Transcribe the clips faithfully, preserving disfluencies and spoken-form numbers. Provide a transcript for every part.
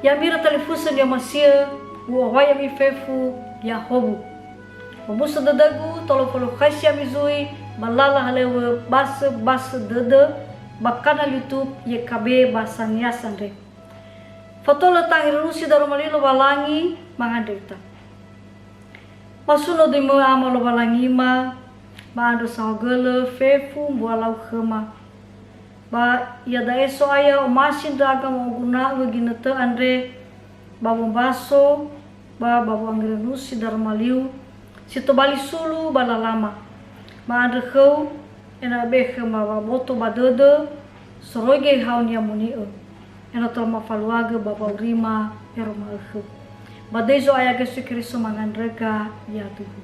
Ya'ami ira talifusö ni'omasi'ö, u'owai ami fefu Yahobu. Omuso dödögu, tolo folokhaisi ami zui ba lala halöŵö basö-basö dödö ba kanal YouTube Y K B Bahasa Nias andre. Fatolö tangi runusi daroma li Lowalangi, mangandrö ita. Masuno döimö Ama Lowalangima, ba andrö saohagölö fefu mbua lau khöma. Ba iada'e So'aya omasi ndra'aga wa'oguna'ö ginötö andre ba wombaso, ba ba wo'angerönusi daroma liu, si tobali sulu ba lalama. Ma'andrö khöu, ena'ö be'e khöma wa'aboto ba dödö, soroi geheha-U ni'amoni'ö, ena'ö tola mafaluagö ba wa'aurima ero ma'ökhö. Ba döi Zo'aya Yesu Keriso mangandröga yaduhu.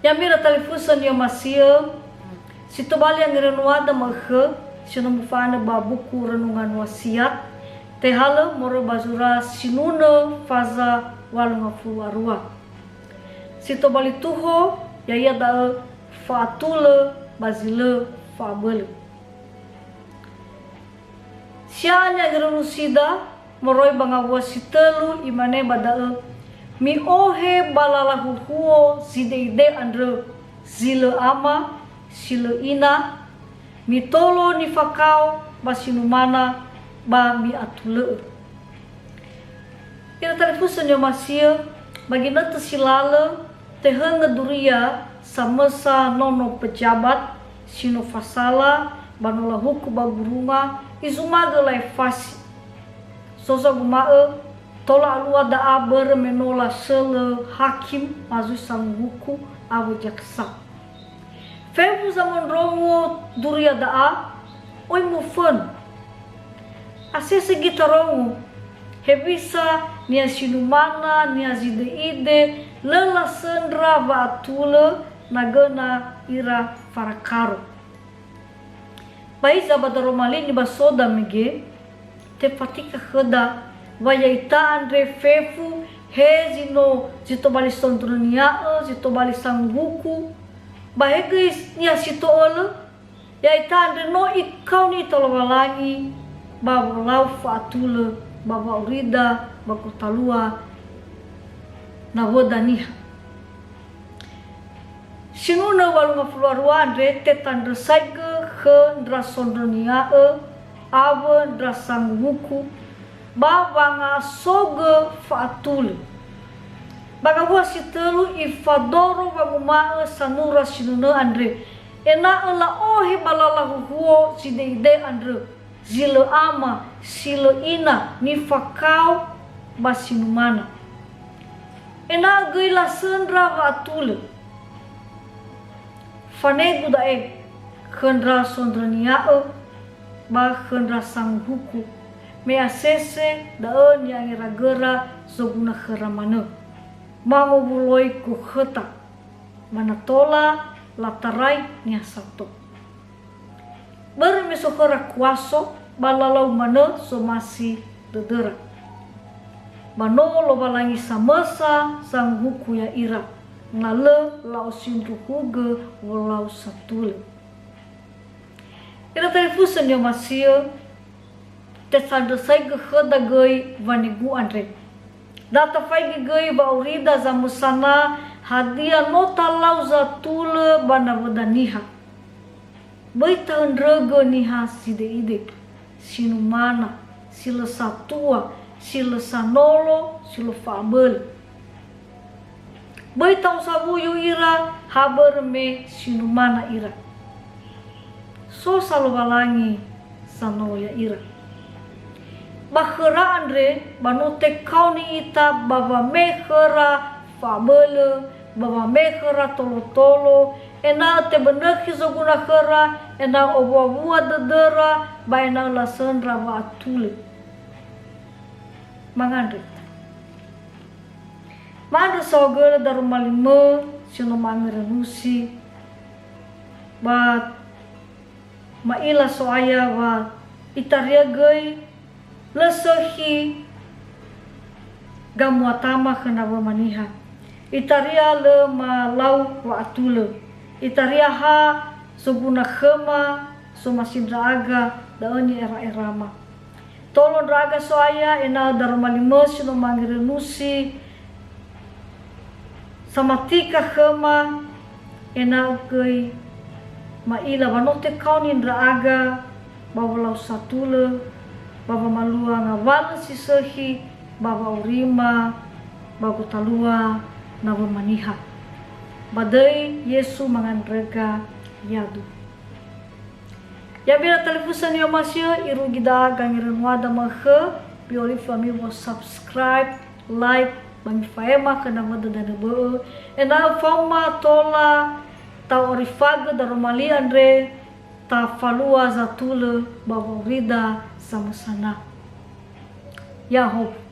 Ya'ami ira talifusö ni'omasi'ö, si tobali angerönuada ma'ökhö, si no mufa'anö ba buku Renungan Wasiat, tehalö moroi ba zura sinunö faza walu ngafulu arua. Si tobali tuho, ya'ia da'ö fa'atulö ba zi lö fa'abölö. Sia'a ni'angerönusida moroi ba ngawua si tölu, imane ba da'ö, "Mi'ohe ba lala huhuo zide'ide andrö, zi lö ama, si lö ina, mitolo nifakao ba sinumana, ba mi'atulö'ö." Ira talifusö ni'omasi'ö, ba ginötö si lalö, tehöngö duria samösa nono pejabat si no fasala ba no lahuku ba gurunga, izumagö la'efasi. So zaguma'ö, tola alua da'a börö me no lasölö hakim, ma zui sanguhuku awö jaksa. Fefu zamondrongo duria da'a, oi mofönu. Asese göi tarongo, hewisa niha sinumana, niha zide'ide, lö lasöndra wa'atulö, na göna ira farakaro. Ba hiza ba daroma li nibasoda mege, tefatika khöda wa ya'ita andre fefu, he zi no zi tobali sondrönia'ö, zi tobali sanguhuku, ba he göi niha si to'ölö, ya'ita andre no ikaoni ita Lowalangi ba wolau fa'atulö ba wa'aurida ba gotalua nawöda niha. Sinunö walu ngafulu arua andre tetandrösaigö khö ndra sondrönia'ö awö ndra sanguhuku ba wanga'asogö fa'atulö. Ba ngawua si tölu ifadoro wanguma'ö sanura sinunö andre, ena'ö la'ohe ba lala huhuo zide'ide andrö, zi lö ama, si lö ina, nifakao ba sinumana. Ena'ö göi lasöndra wa'atulö. Fanegu da'e khö ndra sondrönia'ö ba khö ndra sanguhuku, me asese da'ö ni'angeragöra zoguna khöra manö. Mangowuloi gokhöta, ba na tola latarai niha sato. Börö me so khöra kuaso, ba lalau manö somasi dödöra. Ba no Lowalangi samösa sanguhuku ya'ira, na lö la'osindruhugö wolau satulö. Ira talifusö ni'omasi'ö, tesandrösaigö khöda göi wanegu andre. Da tafaigi göi wa'aurida zamösana hadia no talau zatulö ba nawöda niha. Böi tahöndrögö niha side'ide, sinumana, si lö satua, si lö sanolo, si lö fa'abölö. Böi ta'osawuyu ira ha börö me sinumana ira. So sa Lowalangi sanolo ya'ira. Ba khöra andre, ba no tekaoni ita ba wame khöra fa'abölö, ba wame khöra tolo-tolo, ena'ö tebönökhi zoguna khöra, ena'ö owua-wua dödöra, ba ena'ö lasöndra wa'atulö. Mangandrö ita. Ma'andrö saohagölö daroma limö si no ma'angerönusi, ba ma'ila So'aya wa itaria göi lö sökhi gamuatama khö nawöma niha. Itaria lö malau wa'atulö. Itaria ha zoguna khöma somasi ndra'aga da'ö ni'era'erama. Tolo ndra'aga So'aya, ena'ö daroma limö si no mangerenusi samatika khöma, ena'ö göi ma'ila wa no tekaoni ndra'aga ba wolau satulö, ba wamalua ngawalö si sökhi, ba wa'aurima, ba gotalua nawöma niha. Ba döi Yesu mangandröga yadu. Ya'ami ira talifusö ni'omasi'ö, irugi da'a gangerönuada ma'ökhö, mi'orifi ami wa subscribe, like, ba mifa'ema khö namöda danö bö'ö, ena'ö faoma tola ta'orifagö daroma li andre, tafalua zatulö ba wa'aurida samösana. Ya'ahowu.